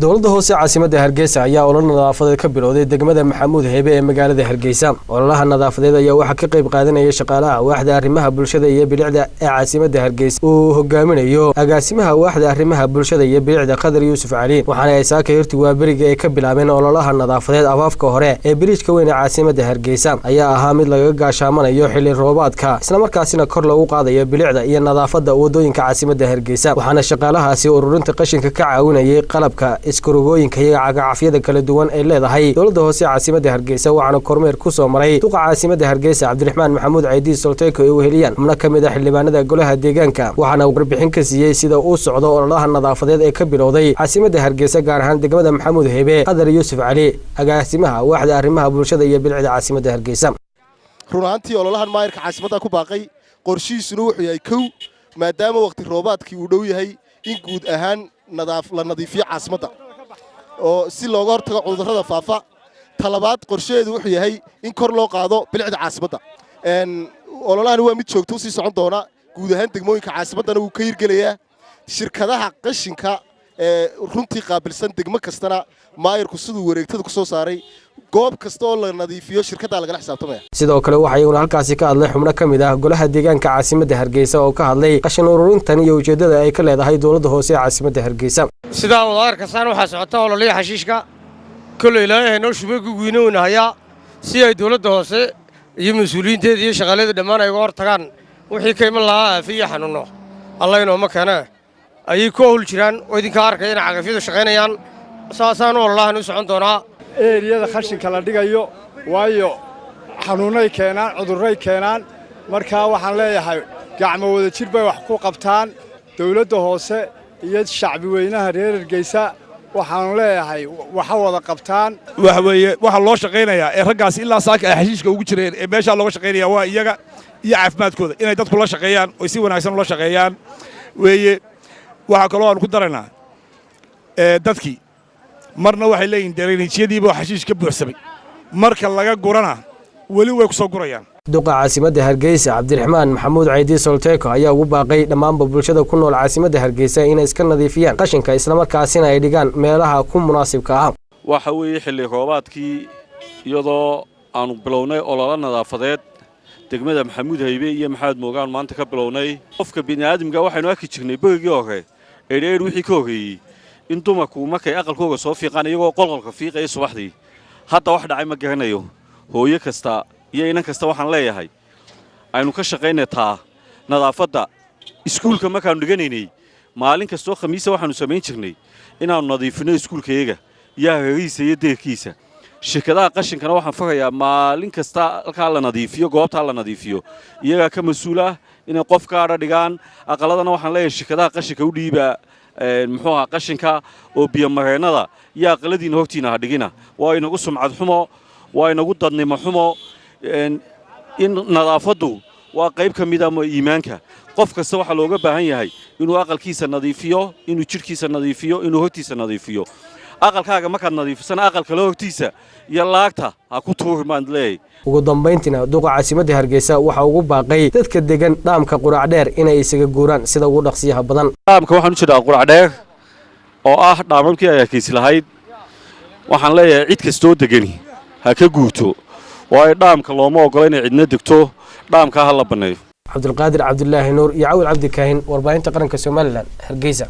Dowladda hoose caasimadda Hargeysa ayaa olol nadaafadeed ka bilowday degmada Maxamuud Heybe ee magaalada Hargeysa. Ololaha nadaafadeed ayaa waxaa ka qayb qaadanaya shaqaalaha waaxda arrimaha bulshada iyo bilicda ee caasimadda Hargeysa, uu hogaaminayo agaasimaha waaxda arrimaha bulshada iyo bilicda, Khadar Yuusuf Cali. Waxaana ay saaka hirti waaberiga ay ka bilaabeen ololaha nadaafadeed afaafka hore ee biriijka weyn ee caasimadda Hargeysa, ayaa ahaa mid lagaga gaashaamanayo xilli roobaadka, islamarkaasina kor loogu qaadayo bilicda iyo nadaafadda wadooyinka caasimadda Hargeysa. Waxaana shaqaalahaasi ururinta qashinka ka caawinayay qalabka iskarogooyinka iyo cagacafyada kala duwan ay leedahay dowladda hoose caasimadda Hargeysa. Waxaana kormeer ku soo maray duqa caasimadda Hargeysa, Cabdiraxmaan Maxamuud Caydiid Solteyko, ay weheliyaan xubno ka mid ah xildhibaanada golaha deegaanka. Waxaana warbixin ka siiyey sida uu socdo ololaha nadaafadeed ee ka bilowday caasimadda Hargeysa, gaar ahaan degmada Maxamuud Heybe, Khadar Yuusuf Cali, agaasimaha waaxda arrimaha bulshada iyo bilicda caasimadda Hargeysa. Run ahaantii, ololahan maayirka caasimadda ku baaqay, qorshihiisuna wuxuu yahay kow, maadaama wakhti roobaadkii uu dhow yahay, in guud ahaan la nadiifiyo caasimadda oo si looga hortago cudurrada faafa. Talabaad, qorshaheedu wuxuu yahay in kor loo qaado bilicda caasimadda. Ololahani waa mid joogto u sii socon doona, guud ahaan degmooyinka caasimaddana wuu ka hirgelayaa. Shirkadaha qashinka ee runtii qaabilsan degmo kastana, maayirku siduu wareegtada ku soo saaray, goob kasta oo la nadiifiyo shirkaddaa lagala xisaabtamaya. Sidoo kale, waxaa iyaguna halkaasi ka hadlay xubno ka mid ah golaha deegaanka caasimadda Hargeysa oo ka hadlay qashin ururintan iyo ujeeddada ay ka leedahay dowladda hoose ee caasimadda Hargeysa. Sidaa wada arkaysaan, waxaa socota ololihii xashiishka. Kolley Ilaahay noo shubay, gugiina weyna hayaa, si ay dowladda hoose iyo mas-uuliyiinteeda iyo shaqaalada dhammaan ay uga hor tagaan wixii ka iman lahaa aafi iyo xanuunno Alla inooma keene, ayay ku howl jiraan oo idinka arkaya inay cagafyadu shaqaynayaan. Saasaan ololahan u socon doonaa. Eeriyada khashinka la dhigayo, waayo xanuunnay keenaan, cudurray keenaan. Markaa waxaan leeyahay, gacmo wada jir bay wax ku qabtaan. Dawladda hoose iyo shacbi weynaha reer Hargeysa waxaanu leeyahay, waxa wada qabtaan. Waxa weeye, waxaa loo shaqaynayaa ee raggaasi ilaa saaka ay xashiishka ugu jireen ee meeshaa looga shaqaynaya waa iyaga iyo caafimaadkooda, inay dadku la shaqeeyaan oy si wanaagsan ula shaqeeyaan weeye. Waxaa kaloo aanu ku daraynaa, dadkii marna waxay leeyihin dareeniijyadiiba xashiish ka buuxsamay, marka laga gurana weli way ku soo gurayaan. Duqa caasimadda Hargeysa, Cabdiraxmaan Maxamuud Caydi Solteeko, ayaa ugu baaqay dhammaanba bulshada ku nool caasimadda Hargeysa inay iska nadiifiyaan qashinka, islamarkaasina ay dhigaan meelaha ku munaasibka ah. Waxa weeye xilli roobaadkii, iyadoo aanu bilownay ololo nadaafadeed degmada Maxamuud Haybe iyo Maxamed Moogaan maanta ka bilownay. Qofka bini'aadamka waxaynu arki jirnay berigii hore, eedheer wixii ka horreeyey, in dumarku markay aqalkooga soo fiiqaan iyagoo qolqolka fiiqaya subaxdii. Hadda wax dhacay ma garanayo. Hooyo kasta iyo inan kasta waxaan leeyahay, aynu ka shaqaynay taa nadaafadda. Iskuulka markaannu dhiganaynay, maalin kastoo Khamiisa waxaannu samayn jirnay inaannu nadiifinno iskuulkayaga iyo hareerihiisa iyo deerkiisa. Shirkadaha qashinkana waxaan farayaa, maalin kasta halkaa la nadiifiyo, goobtaa la nadiifiyo, iyagaa ka mas-uul ah inay qof gaadha dhigaan. Aqalladana waxaan leeyahay, shirkadaha qashinka u dhiiba muxuu ahaa qashinka oo biyomareennada iyo aqaladiina hortiina ha dhigina. Waa inagu sumcad xumo, waa inagu dadnimo xumo. In nadaafaddu waa qayb ka mid a iimaanka. Qof kasta waxaa looga baahan yahay inuu aqalkiisa nadiifiyo, inuu jidhkiisa nadiifiyo, inuu hortiisa nadiifiyo. Aqalkaaga markaad nadiifisana, aqalkale hortiisa iyo laagta ha ku tuuri maan leeyahay. Ugu dambayntiina, duqa caasimadda Hargeysa waxa ugu baaqay dadka degan dhaamka Quracdheer inay isaga guuraan sida ugu dhaqsiyaha badan. Dhaamka waxaan u jeedaa Quracdheer oo ah dhaamamkii ay Hargeysi lahayd. Waxaan leeyahay, cid kastoo degani ha ka guurto, waayo dhaamka looma ogolo inay cidna degto. Dhaamkaa ha la banneeyo. Cabdulqaadir Cabdulaahi Nuur iyo Cawil Cabdikaahin, warbaahinta qaranka Somaliland, Hargeysa.